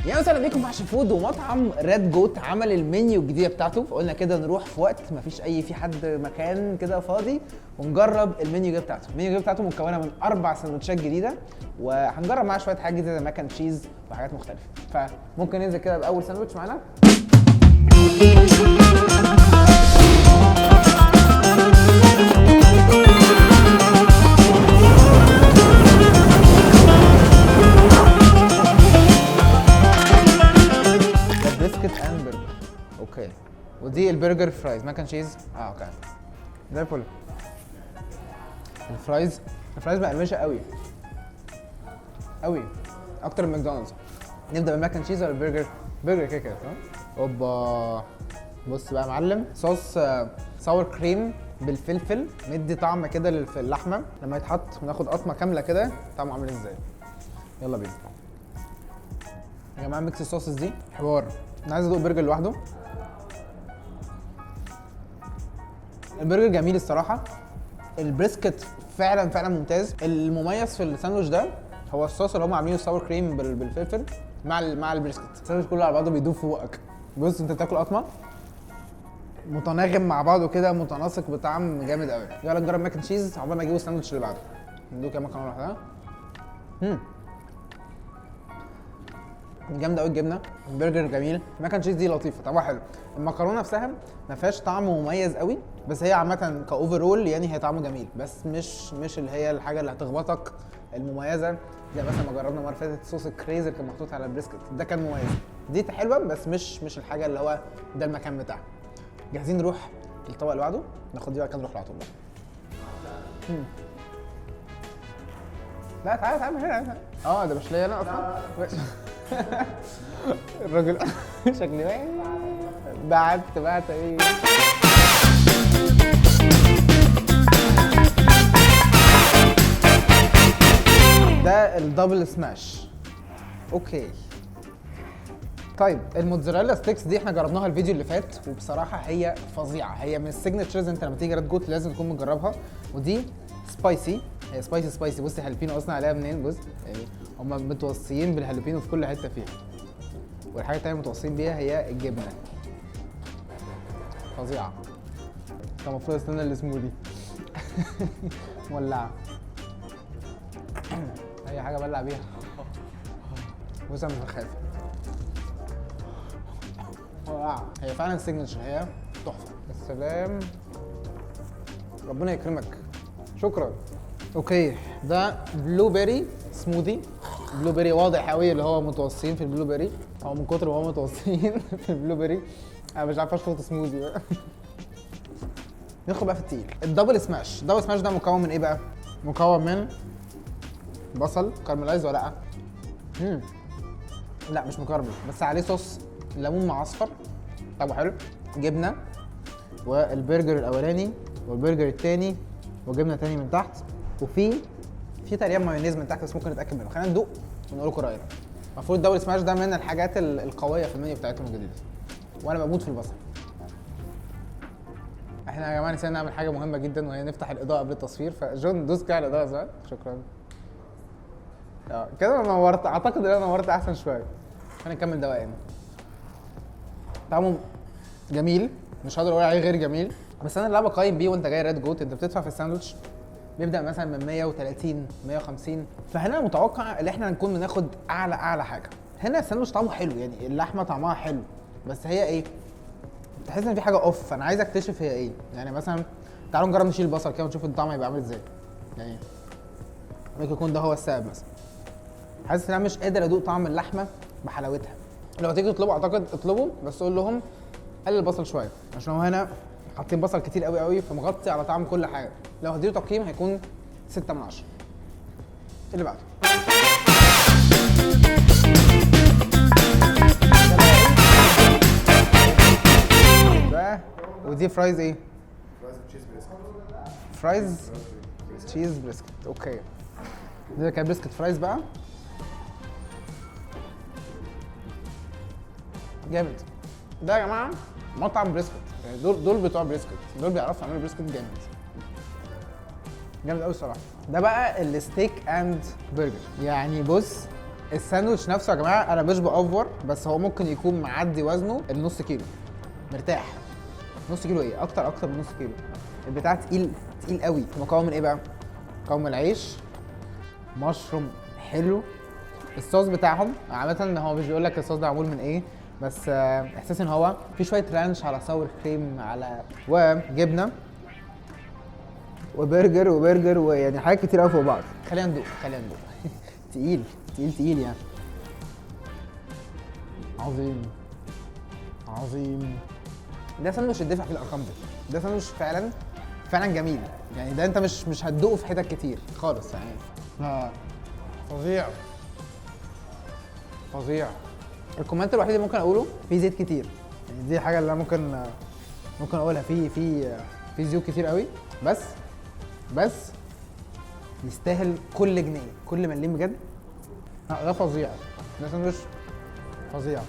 يا وسهلا بيكم في وحش فود. ومطعم Red Goat عمل المنيو الجديدة بتاعته، فقلنا كده نروح في وقت مفيش اي في حد مكان كده فاضي ونجرب المنيو الجديدة بتاعته. المنيو الجديدة بتاعته مكونة من 4 سندوتشات جديده، وهنجرب معاها شوية حاجات جديدة زي mac and cheese وحاجات مختلفه. فممكن ننزل كده باول ساندوتش معانا. ده brisket and burger، okay. ودي ال burger fries mac and cheese. Okay، زي الفل. ال fries مقرمشه قوي قوي، اكتر من ماكدونالدز. نبدا بال mac and cheese ولا البرجر؟ برجر كده كده، تمام. اوبا، بص بقى يا معلم، صوص sour cream بالفلفل مدي طعم كده اللحمة لما يتحط، وناخد قطمه كاملة كده طعمه عامل ازاي. يلا بينا يا جماعه. mix ال sauces دي حوار. انا عايز ادوق برجر لوحده. البرجر جميل الصراحه، ال brisket فعلا فعلا ممتاز. المميز في الساندوتش ده هو الصوص اللي هم عاملينه sour cream بالفلفل مع ال brisket. الساندوتش كله على بعضه بيدوب في بقك. بص، انت بتاكل قطمه متناغم مع بعضه كده، متناسق بطعم جامد قوي. يلا نجرب mac and cheese عقبال ما اجيبوا الساندوتش اللي بعده. ندوق كده مكرونه لوحدها. جامدة قوي الجبنه، البرجر جميل، mac and cheese دي لطيفه، طعمها حلو. المكرونه نفسها ما فيهاش طعم مميز قوي، بس هي عامة ك overall يعني هي طعمه جميل، بس مش اللي هي الحاجة اللي هتخبطك المميزه، زي مثلا ما جربنا المرة اللي فاتت صوص ال crazy اللي كان محطوط على ال brisket، ده كان مميز. دي حلوة بس مش الحاجة اللي هو ده المكان بتاعها. جاهزين نروح الطبق اللي بعده؟ ناخد دي بقى كده نروح على طول بقى. لا تعالى تعالى هنا تعالى. ده مش ليا انا اصلا. الراجل شكلي بعت بعت ايه؟ ده ال double smash، okay. طيب، ال mozzarella sticks دي احنا جربناها الفيديو اللي فات، وبصراحة هي فظيعه، هي من ال signatures. انت لما تيجي Red Goat لازم تكون مجربها. ودي spicy، هي spicy spicy. بص ال jalapeno اصلا عليها منين، بص يعني هم متوصيين بال jalapeno في كل حتة فيها. والحاجة التانية متوصيين بيها هي الجبنه، فظيعه. كان المفروض استنى السموذي مولعه، اي حاجة بلع بيها. بص انا مش بخاف. هي فعلا signature، هي تحفه. السلام، ربنا يكرمك، شكرا. okay، ده blueberry smoothie. blueberry واضح قوي اللي هو متوصيين في ال blueberry. هو من كتر ما هو متوصيين في ال blueberry انا مش عارف اشفط سموذي بقى. ندخل بقى في التقيل، ال double smash. ال double smash ده مكون من ايه بقى؟ مكون من بصل caramelized ولا لا؟ لا مش مكرمل، بس عليه صوص ليمون معصفر، طعمه حلو، جبنه، والبرجر الاولاني والبرجر الثاني وجبنه تاني من تحت، وفي تقريبا مايونيز من تحت، بس ممكن نتاكد منه. خلينا ندوق ونقول لكم راينا. المفروض ال double smash ده من الحاجات القوية في المنيو بتاعتهم الجديده، وانا بموت في البصل. احنا يا جماعة نسينا نعمل حاجة مهمة جدا، وهي نفتح الاضاءة قبل التصوير. فجون دوس كده على الاضاءه، صح؟ شكرا. كده انا نورت، اعتقد ان انا نورت احسن شويه. خلينا نكمل دوقان. طعمه جميل، مش هقدر اقول عليه غير جميل، بس انا اللي بقيم بيه وانت جاي Red Goat، انت بتدفع في الساندوتش بيبدا مثلا من 130 150، فهنا متوقع ان احنا نكون بناخد اعلى اعلى حاجه. هنا الساندوتش طعمه حلو، يعني اللحمة طعمها حلو، بس هي ايه، تحس ان في حاجة off. انا عايز اكتشف هي ايه. يعني مثلا تعالوا نجرب نشيل البصل كده ونشوف الطعم هيبقى عامل ازاي. يعني ممكن يكون ده هو السبب مثلا. حاسس ان انا مش قادر ادوق طعم اللحمة بحلاوتها. لو تيجي تطلبوا، اعتقد اطلبوا بس قول لهم قلل البصل شويه، عشان هو هنا حاطين بصل كتير قوي قوي، فمغطي على طعم كل حاجه. لو هديله تقييم هيكون 6 من 10. اللي بعده ده بقى إيه؟ بقى ودي fries ايه؟ fries cheese brisket. fries cheese brisket، okay. دي كانت brisket fries بقى. جامد ده يا جماعه، مطعم brisket يعني. دول بتوع brisket، دول بيعرفوا يعملوا brisket جامد جامد قوي الصراحه. ده بقى ال steak and burger. يعني بص، الساندوتش نفسه يا جماعة انا مش بأوفر، بس هو ممكن يكون معدي وزنه النص كيلو مرتاح. نص كيلو ايه؟ اكتر من نص كيلو. البتاع تقيل تقيل قوي. مكون من ايه بقى؟ مكون من العيش، مشروم حلو، الصوص بتاعهم عامة هو مش بيقول لك الصوص ده معمول من ايه، بس احساس ان هو في شوية ranch على sour cream على وجبنة وبرجر وبرجر ويعني حاجات كتير قوي فوق بعض. خلينا ندوق، خلينا ندوق. تقيل تقيل تقيل يعني. عظيم عظيم. ده ساندوتش يدفع فيه الارقام دي، ده ساندوتش فعلا فعلا جميل يعني. ده انت مش هتدوقه في حتت كتير خالص يعني. فظيع فظيع. ال comment الوحيد اللي ممكن اقوله في زيت كتير يعني، دي حاجة اللي انا ممكن اقولها، في زيوت كتير قوي، بس يستاهل كل جنيه كل مليم بجد. ده فظيع، ده ساندوتش فظيع.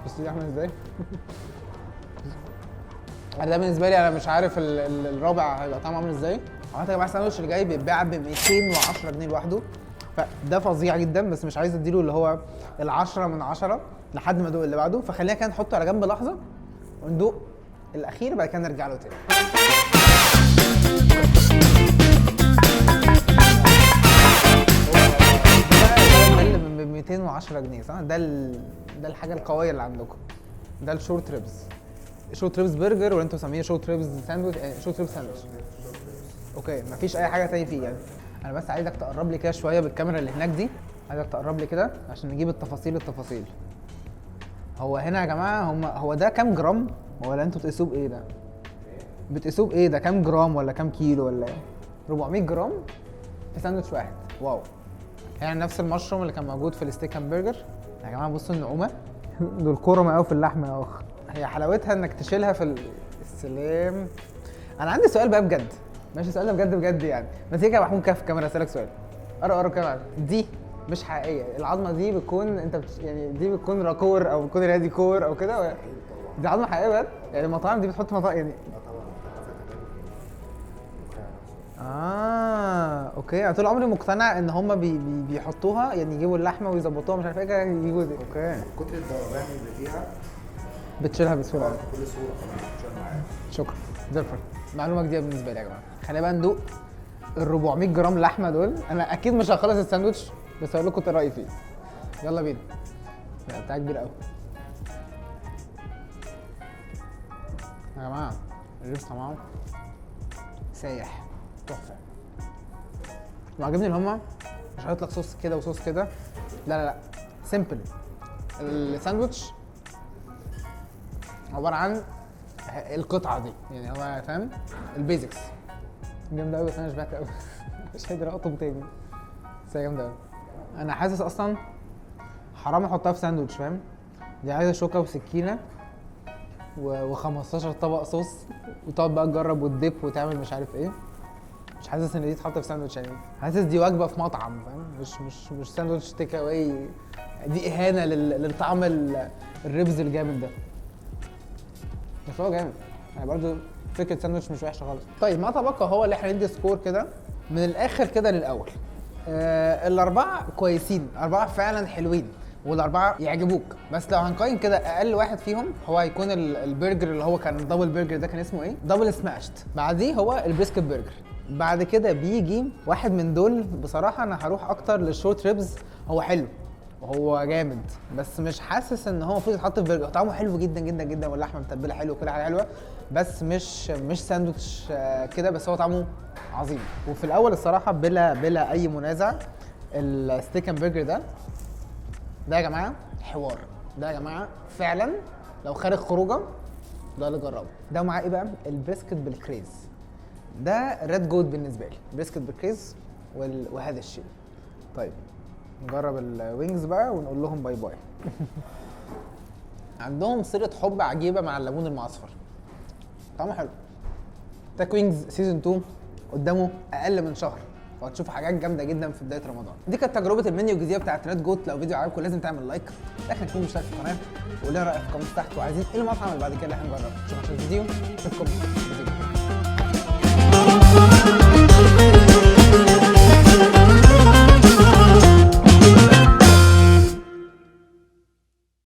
بس دي عامل ازاي؟ انا ده بالنسبة لي انا مش عارف الرابع هيبقى طعمه عامل ازاي. عامة يا جماعة الساندوتش اللي جاي بيتباع ب 210 جنيه لوحده، فده فظيع جدا، بس مش عايز اديله اللي هو ال10 من 10 لحد ما ادوق اللي بعده، فخلينا كده نحطه على جنب لحظة وندوق الاخير بعد كده نرجع له تاني. ده اللي ب 210 جنيه صح؟ ده الحاجة القوية اللي عندكم. ده ال short ribs، short ribs burger، ولا انتوا مسميه short ribs sandwich؟ Short ribs sandwich. Okay، مفيش اي حاجة تاني فيه يعني. انا بس عايزك تقرب لي كده شوية بالكاميرا اللي هناك دي، عايزك تقرب لي كده عشان نجيب التفاصيل. هو هنا يا جماعة هو ده كام جرام؟ ولا انتوا بتقيسوه بايه ده؟ بتقيسوه بايه ده؟ كام جرام ولا كام كيلو ولا ايه؟ 400 جرام في ساندوتش واحد. Wow. يعني نفس المشروم اللي كان موجود في ال steak and burger. يا جماعة بصوا النعومه، دول كرم قوي في اللحمة يا اخ. هي حلاوتها انك تشيلها في السلام. انا عندي سؤال بقى بجد، ماشي؟ السؤال ده بجد بجد يعني. ما تيجي يا محمود كده في الكاميرا اسالك سؤال. اقرا كده. دي مش حقيقية، العظمة دي بتكون انت يعني دي بتكون راكور او بتكون رادي كور او كده، دي عظمه حقيقية بجد؟ يعني المطاعم دي بتحط مطاعم يعني. Okay. انا طول عمري مقتنع ان هم بي بي بيحطوها يعني، يجيبوا اللحمة ويظبطوها مش عارف ايه كده يجيبوا دي. Okay. كتر الذوبان اللي فيها بتشيلها بسهولة. بكل سهولة خلاص بتشيل معاك. شكرا، زي الفل. معلومة جديدة بالنسبة لي يا جماعة. خلينا بقى ندوق ال 400 جرام لحمه دول. انا اكيد مش هخلص الساندوتش، بس هقول لكم رايي فيه. يلا بينا. لا، بتاع كبير قوي يا جماعة. ال ribs طعمه سايح تحفة. وعجبني ان هما مش هيطلق صوص كده وصوص كده، لا لا لا، simple. الساندوتش عبارة عن القطعة دي يعني، هو فاهم ال basics. جامدة قوي، بس انا شبعت قوي مش قادر اقطم تاني، بس هي جامدة قوي. انا حاسس اصلا حرام احطها في ساندوتش، فاهم؟ دي عايزه شوكه وسكينة و15 طبق صوص، وتقعد بقى تجرب وت dip وتعمل مش عارف ايه. مش حاسس ان دي تتحط في ساندوتش يعني، حاسس دي وجبة في مطعم، فاهم؟ مش ساندوتش take away. دي اهانه للطعم ال ribs الجامد ده، بس هو جامد يعني. برضو فكرة ساندوتش مش وحشة خالص. طيب ما تبقى هو اللي احنا ندي score كده من الاخر كده للاول. الاربعة كويسين، اربعة فعلا حلوين، والاربعة يعجبوك. بس لو هنقيم كده اقل واحد فيهم هو هيكون البرجر اللي هو كان double burger، ده كان اسمه ايه؟ Double smashed. بعديه هو ال brisket burger. بعد كده بيجي واحد من دول. بصراحة انا هروح اكتر لل short ribs. هو حلو وهو جامد، بس مش حاسس ان هو المفروض يتحط في برجر. طعمه حلو جدا جدا جدا، واللحمة متبله حلو وكل حاجة حلوة، بس مش ساندوتش كده، بس هو طعمه عظيم. وفي الاول الصراحة بلا اي منازع ال steak and burger ده يا جماعة حوار. ده يا جماعة فعلا لو خارج خروجه ده اللي جربه. ده معاه ايه بقى؟ ال brisket بالكريز. ده Red Goat بالنسبة لي، brisket بالكريز وهذا الشيء. طيب نجرب ال wings بقى ونقول لهم bye bye. عندهم صلة حب عجيبة مع الليمون المعصفر، طعمه حلو. تاك Wings season 2 قدامه اقل من شهر، وهتشوف حاجات جامدة جدا في بداية رمضان. دي كانت تجربه المنيو الجديدة بتاعت Red Goat. لو فيديو عجبكم لازم تعمل like، لكن تكون مشترك في القناة، وقول لنا رايك في ال comment تحت، وعايزين ايه المطعم اللي بعد كده اللي هنجربه. اشوفكم في الفيديو، اشوفكم في الفيديو.